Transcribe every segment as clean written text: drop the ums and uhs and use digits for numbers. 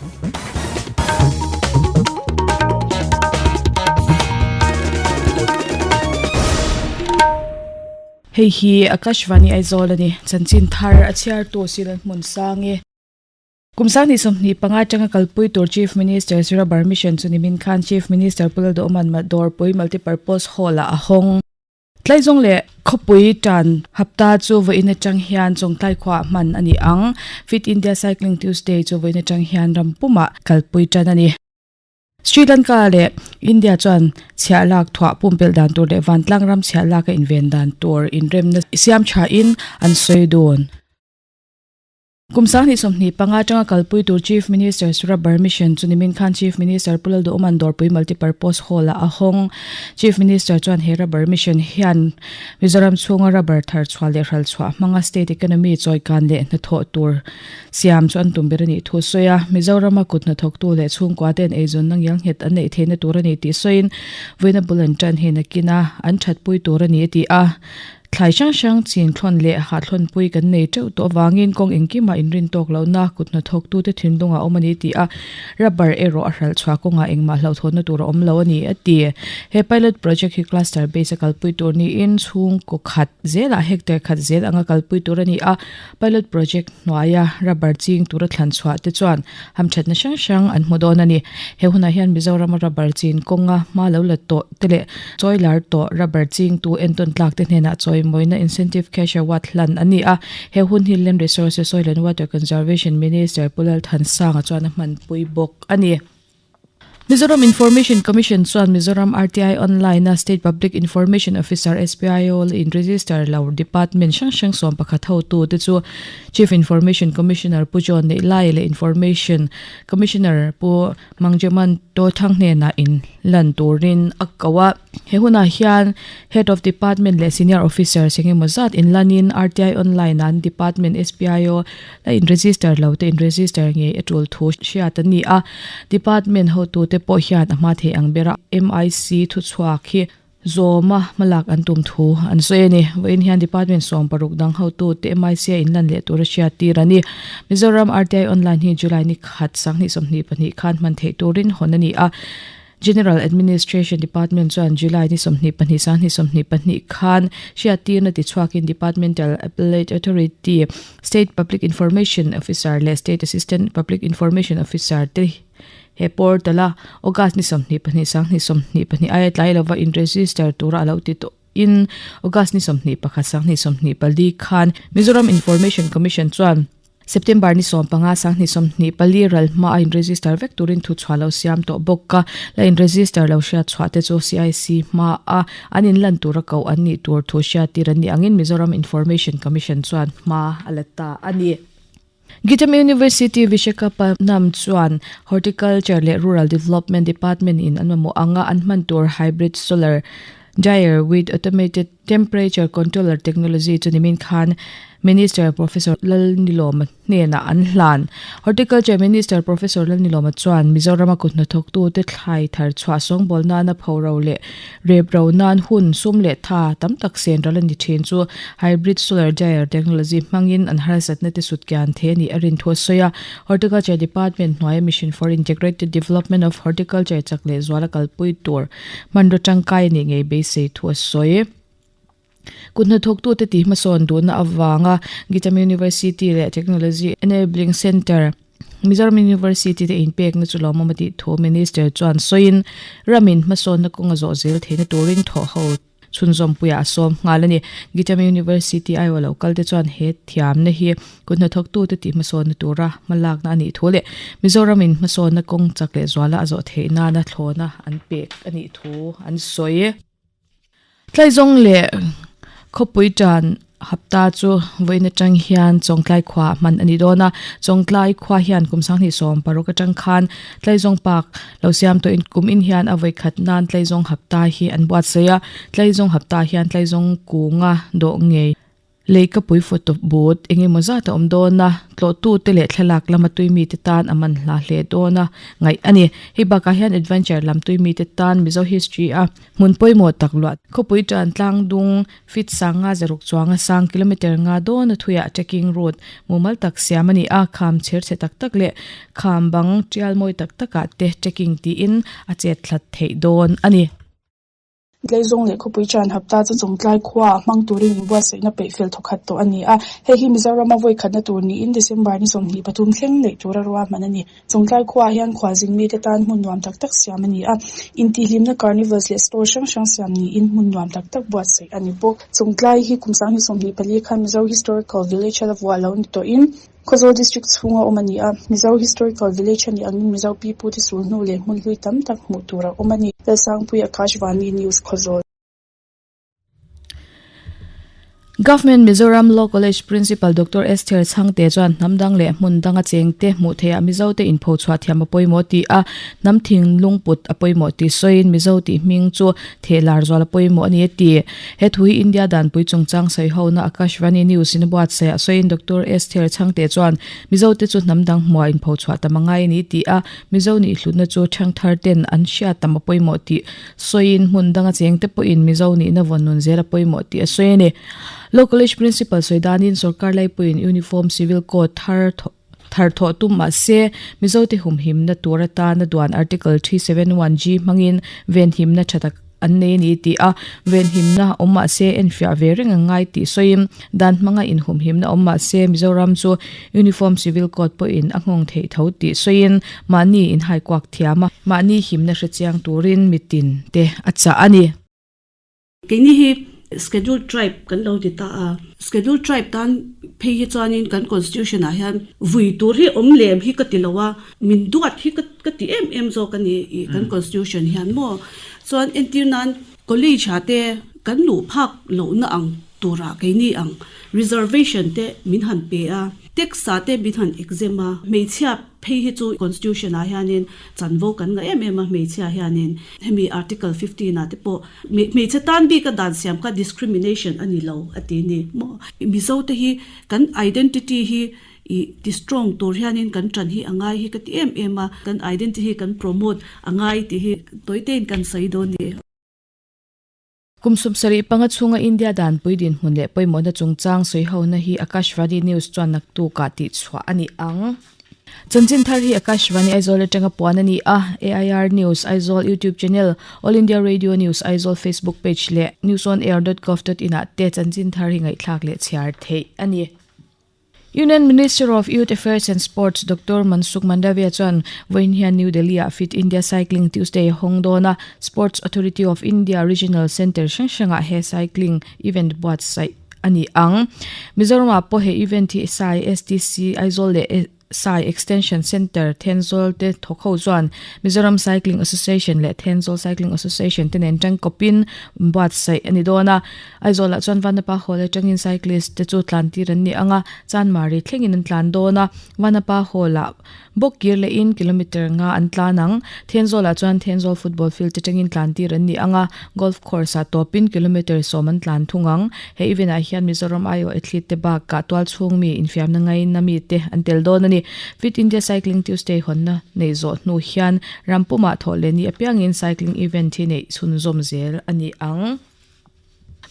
Hei hi Akashvani Aizawl a ni. Chanchin thar a chhiartu Silan Hmunsang e. Kum sanghnih 25 atanga kalpui tur Chief Minister's Rubber Mission chu nimin khan Chief Minister Pu Lalduhawman Dawrpui Multipurpose Hall-ah a hawng. Tlaizawng leh khawpui tan hapta chu vawiin atang hian Chawngtlai khuaah hman a ni ang. Fit India Cycling Tuesday chu vawiin atang hian ram pumah kalpui tan a ni. Sri Lanka leh India chuan chhiah lak thuah pumpelh dan tur leh vantlang ram chhiah lak a inven dan tur inremna siam thain an sawi dun. Kum 2025 atanga kalpui tur Chief Minister's Rubber Mission chu nimin khan Chief Minister Pu Lalduhawman Dawrpui Multipurpose Hall-ah a hawng. Chief Minister chuan he Rubber Mission hian Mizoram chhunga rubber thar chhuah leh hral chhuah hmanga state economy chawikan leh hnathawh tur siam chu an tum ber a nih thu a sawi a. Mizorama kut hnathawktu leh chhungkua ten eizawnna ngialnghet an neih theihna tur a ni tih sawiin vawiina bul an tan hi nakina an thatpui tur a ni a ti a. Thlai hrang hrang chin thlawn leh hahthlawnpui kan nei teuh tawh avangin kawng engkimah inrin tawk lohna kut hnathawktute thinlungah a awm a ni tih a, rubber erawh a hralh chhuah kawngah engmah hlauhthawnna tur a awm lo a ni, a ti. He pilot project hi cluster base a kalpui tur niin chhungkaw khat zelah hectare khat zel anga kalpui tur a ni a, Pilot project hnuaia rubber ching tura thlan chhuah te chuan hamthatna hrang hrang an hmu dawn a ni. He hunah hian Mizorama rubber chin kawnga hma lo la tawh te leh chawi lar tawh rubber chingtu entawn tlak te hnenah chawimawina incentive cash award hlan a ni a. He hun hi Land Resources, Soil and Water Conservation Minister Pu Lalthansanga chuan a hmanpui bawk a ni. Mizoram Information Commission chuan Mizoram RTI Online-a State Public Information Officer, SPIO, la in-register lo department hrang hrang 11 hotu te chu Chief Information Commissioner Pu John Neihlaia leh Information Commissioner Pu Mangjeman Tothang hnenah inlan turin a ko a. He hunah hian Head of Department leh Senior Officers eng emaw zat inlanin RTI Online-a an department SPIO la in-register lo te in-register ngei a tul thu hriat a ni a. Department hotute pawh hian a hma thei ang bera MIC thuchhuak hi zawma hmalak an tum thu an sawi a ni. Vawiin hian Department 16 dang hotute MIC a inlan leh tura hriat tir a ni. Mizoram RTI Online hi July ni khat sanghnih 22 khan hman theih turin hawn a ni a. General Administration Department chuan July ni 22 sanghnih 22 khan hriattirna tichhuakin Departmental Appellate Authority, State Public Information Officer leh State Assistant Public Information Officer te he portal a August ni 22 sanghnih 22 aia tlai lova in-register tura a lo ti tawh in August ni 21 sanghnih 24 khan Mizoram Information Commission chuan September ni 15 sanghnih 24 ral hma a in-register vek turin thu chhuah lo siam tawh bawk a, la in-register lo hriat chhuah te chu CIC hma a an inlan tura koh an nih tur thu hriattir an nih angin Mizoram Information Commission chuan hma a la ta a ni. Gitam University Visakhapatnam chuan Horticulture leh Rural Development Department in an mamawh anga an hman tur Hybrid Solar Dryer with Automated Temperature Controller Technology chu nimin khan Minister Professor Lalnilawma hnenah an hlan. Horticulture Minister Professor Lalnilawma chuan Mizorama kut hnathawktute thlai thar chhuah sawngbawl nana phoro leh rep ro nan hun sum leh tha tam tak sen ral a ni thin chu Hybrid Solar Dryer Technology hmangin an harsatna te sut kian thei a nih a rin thu a sawi a. Horticulture Department hnuaia Mission for Integrated Development of Horticulture chak leh zuala kalpui tur Hmanraw tangkai a nih ngei beisei thu a sawi. Kut hnathawktute tih hmasawn duhna avanga Gitam University leh Technology Enabling Centre, Mizoram University te inpekna chu lawmawm a tih thu Minister chuan sawiin, ramin hmasawnna kawnga zawh zel theihna turin thawhho chhunzawmpuiah a sawm nghal a ni. Gitam University aiawh lo kalte chuan he thiamna hi Kut hnathawktute tih hmasawnna tura hmalakna a nih thu leh Mizoramin hmasawnna kawng chak leh zuala a zawh theih nana thlawna an pek a nih thu an sawi. Tlaizawng leh khawpui tan hapta chu vawiin atang hian Chawngtlai khua hman a ni dawn a, Chawngtlai khua hian kum 2016 atang khan Tlaizawng Park lo siam tawhin kum in hian a vawikhat nan Tlaizawng hapta hi an buatsaih a, Tlaizawng hapta hian Tlaizawng kunga dawh ngei. Leikapui photo booth eng emaw zat a awm dawn a, tlawhtute leh thlalak lama tui mite tan a man hla hle dawn a ngaih a ni. Hei bakah hian adventure lam tui mite tan Mizo history a hmun pawimawh tak luah khawpui tan tlang dung feet sanga zaruk chuanga sang kilometer nga dawn a thuiah trekking route mumal tak siam a ni a, kham chher chhe tak tak leh kham bang tial mawi tak takah te trekking tiin a chet thlat theih dawn a ni. Tleizawng leh khawpui chan hapta chu Chawngtlai khuaah hmang turin inbuatsaihna peih fel thawkhat tawh a ni a. Hei hi Mizorama vawi khatna tur niin December ni 23 thleng neih tura ruahman a ni. Chawngtlai khuaah hian khualzin mite tan hmun nuam tak tak siam a ni a. Intihhlimna carnivals leh store hrang hrang siam niin hmun nuam tak tak buatsaih a ni bawk. Chawngtlai hi kum 2024 khan Mizo Historical Village a la vuah lo ni tawhin, Khawzawl District chhunga awm a ni a, Mizo Historical Village a nih angin Mizo pipute sul hnu leh hmun hlui tam tak hmuh tur a awm a ni. Lalsangpui Akashvani News Khawzawl. Government Mizoram Law College Principal Doctor Esther Chhangte chuan hnam dang leh hmun danga chengte hmuh theihah Mizote inpho chhuah thiam a pawimawh tih a, hnam thinlung put a pawimawh tih sawiin Mizo tih hming chu theh lar zual a pawimawh a ni a ti. He thu hi India danpui chungchang sawiho-na Akashvani News in a buatsaih ah sawiin Doctor Esther Chhangte chuan Mizo te chu hnam dang hmuah inpho chhuah tam a ngai a ni tih a, Mizo nih hlutna chu thangthar ten an hriat tam a pawimawh tih sawiin hmun danga cheng te pawhin Mizo nihna vawn nun zel a pawimawh tih a sawi a ni. Law College Principal sawi danin sorkar laipuiin Uniform Civil Code thar Thar thawh tum mahse, Mizote humhimna tur atana duan Article 371G hmangin venhimna tha tak an nei a ni tih a, venhimna awm mahse enfiah ve reng ang ngai tih sawiin dan hmanga inhumhimna awm mahse Mizoram chu Uniform Civil Code pawhin a nghawng theih tho tih sawiin mahni inhaikuak thiam a, mahni himna hrechiang turin mitin te a chah a ni. Keini hi Scheduled Tribe kan lo ti ta a, Scheduled Tribe tan phei hi chuanin kan Constitution ah hian vui tur hi awm lem hi ka ti lo a, min duat hi ka ka ti em em zawk a ni ih kan Constitution hian maw. Chuan entir nan College ah te kan luh phak lohna ang turah keini ang reservation te min han pe a, tax ah te min han exempt a, hmeichhia Phei hi chu Constitution ah hianin chanvo kan ngah em em a, hmeichhia hianin hemi Article 15 ah te pawh hmeichhe tan bik a dan siam kha discrimination a ni lo a ti ni maw. Mizo te hi kan identity hi ih ti strong tur hianin kan tan hi a ngai hi ka ti em em a, kan identity hi kan promote a ngai tih hi tawitein kan sawi dawn ni. Kum 75 chhunga India danpui dinhmun leh pawimawhna chungchang sawihona hi Akashvani News chuan naktukah tihchhuah a ni ang. Chanchin thar hi Akashvani Aizawl atanga puan a ni a, AIR News Aizawl YouTube channel, All India Radio News Aizawl Facebook page leh newsonair.gov.in ah te chanchin thar hi ngaihthlak leh chhiar theih a ni. Union Minister of Youth Affairs and Sports Doctor Mansukh Mandaviya chuan vawiin hian New Delhi-ah Fit India Cycling Tuesday a hawng dawn a, Sports Authority of India Regional Centre hrang hrangah he cycling event buatsaih a ni ang. Mizoramah pawh he event hi SAI, STC, Aizawl leh SAI Extension Centre, Thenzawl te thawk ho chuan Mizoram Cycling Association leh Thenzawl Cycling Association te nen tangkawpin buatsaih a ni dawn a. Aizawlah chuan Vanapa Hall atangin cyclist te chu tlan tir an ni ang a, Chanmari thlengin an tlan dawn a, Vanapa Hall-ah bawk kir lehin kilometre nga an tlan ang. Thenzawlah chuan Thenzawl football field atangin tlan tir an ni ang a, golf course-ah tawpin kilometre sawm an tlan thung ang. He event-ah hian Mizoram aiawh athlete te bakah tualchhung mi infiamna ngaina mite an tel dawn a ni. Fit India Cycling Tuesday hawnna neih zawh hnu hian ram pumah thawh leh ni apiangin cycling event hi neih chhunzawm zel a ni ang.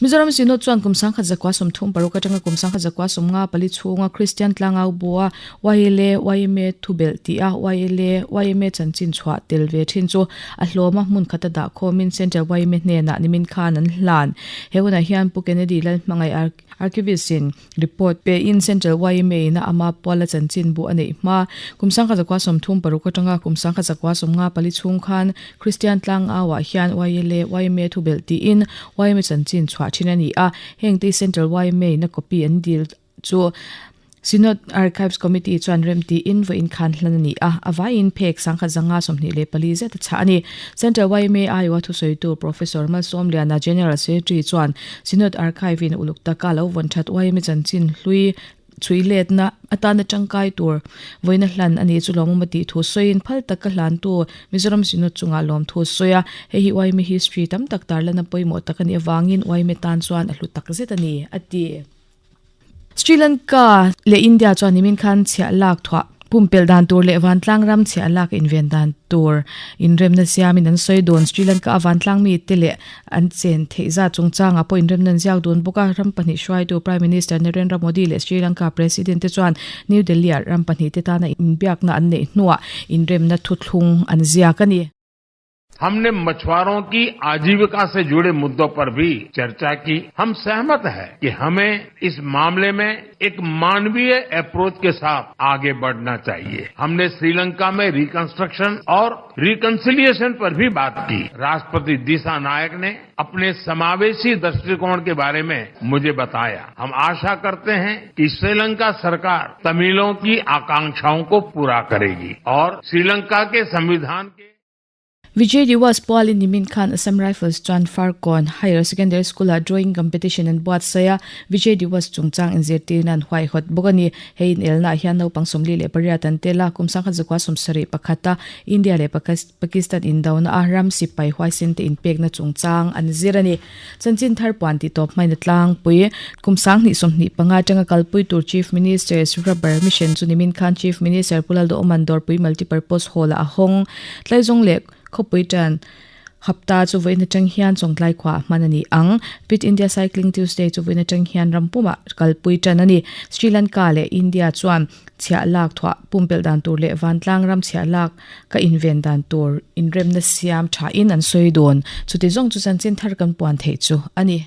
Mizoram Synod chuan kum 1936 atanga kum 1954 chhunga Kristian tlangau bua YLA, yma thubelh tih a YLA, yma chanchin chhuah tel ve thin chu a hlawma hmun khata dah khawmin Central yma hnenah nimin khan an hlan. He hunah hian Pu Kennedy Lalhmangaih Archivist in Report pein Central yma in a ama puala chanchin bu a neih hma. Kum 1936 atanga kum 1954 chhung khan Kristian tlangauah hian YLA, yma thubelh tiin yma chanchin chhuah thin a ni a. Heng te Central yma in a copy an dil chu Synod Archives Committee chuan rem tiin vawiin khan hlan a ni a, a vaiin phek 1024 zet a chhah a ni. Central yma aiawha thusawitu Professor Malsawmliana, General Secretary chuan Synod Archive in uluk taka lo vawn that yma chanchin hlui chhui letna atana tangkai tur vawiina hlan a ni chu lawmawm a tih thu sawiin phal taka hlantu Mizoram Synod chungah lawm thu sawi a, hei hi yma history tam tak tarlana pawimawh tak a nih avangin yma tan chuan a hlu tak zet a ni, a ti. Sri Lanka leh India chuan nimin khan chhiah lak thuah pumpelh dan tur leh vantlang ram chhiah lak inven dan tur inremna siamin an sawi dun. Sri Lanka a vantlang mite leh an chen theih zat chungchangah pawh inremna an ziak dun bawk a. Ram pahnih hruaitu Prime Minister Narendra Modi leh Sri Lanka President te chuan New Delhi-ah ram pahnih te tana inbiakna an neih hnuah inremna thuthlung an ziak a ni. हमने मछुआरों की आजीविका से जुड़े मुद्दों पर भी चर्चा की हम सहमत हैं कि हमें इस मामले में एक मानवीय अप्रोच के साथ आगे बढ़ना चाहिए हमने श्रीलंका में रिकंस्ट्रक्शन और रिकंसिलिएशन पर भी बात की राष्ट्रपति दिशा नायक ने अपने समावेशी दृष्टिकोण के बारे में मुझे बताया हम आशा करते हैं कि श्रीलंका सरकार तमिलों की आकांक्षाओं को पूरा करेगी और श्रीलंका के संविधान के Vijay Diwas pualin nimin khan Assam Rifles chuan Farkawn Higher Secondary School-ah drawing competition an buatsaih a, Vijay Diwas chungchang inzirtirna an huaihawt bawk a ni. Hei inelnaah hian naupang 48 an tel a, kum 1971 a India leh Pakistan indona a ram sipai huaisen te inpekna chungchang an zir a ni. Chanchin thar puan tih tawp hmain a tlangpui. Kum 2025 atanga kalpui tur Chief Minister's Rubber Mission chu nimin khan Chief Minister Pu Lalduhawman Dawrpui Multipurpose Hall-ah a hawng. Tlaizawng leh khawpui tan hapta chu vawiin atang hian Chawngtlai khuaah hman a ni ang. Fit India Cycling Tuesday chu vawiin atang hian ram pumah kalpui tan a ni. Sri Lanka leh India chuan chhiah lak thuah pumpelh dan tur leh vantlang ram chhiah lak ka inven dan tur inremna siam thain an sawi dawn. Chuti zawng chu chanchin thar kan puan theih chu a ni.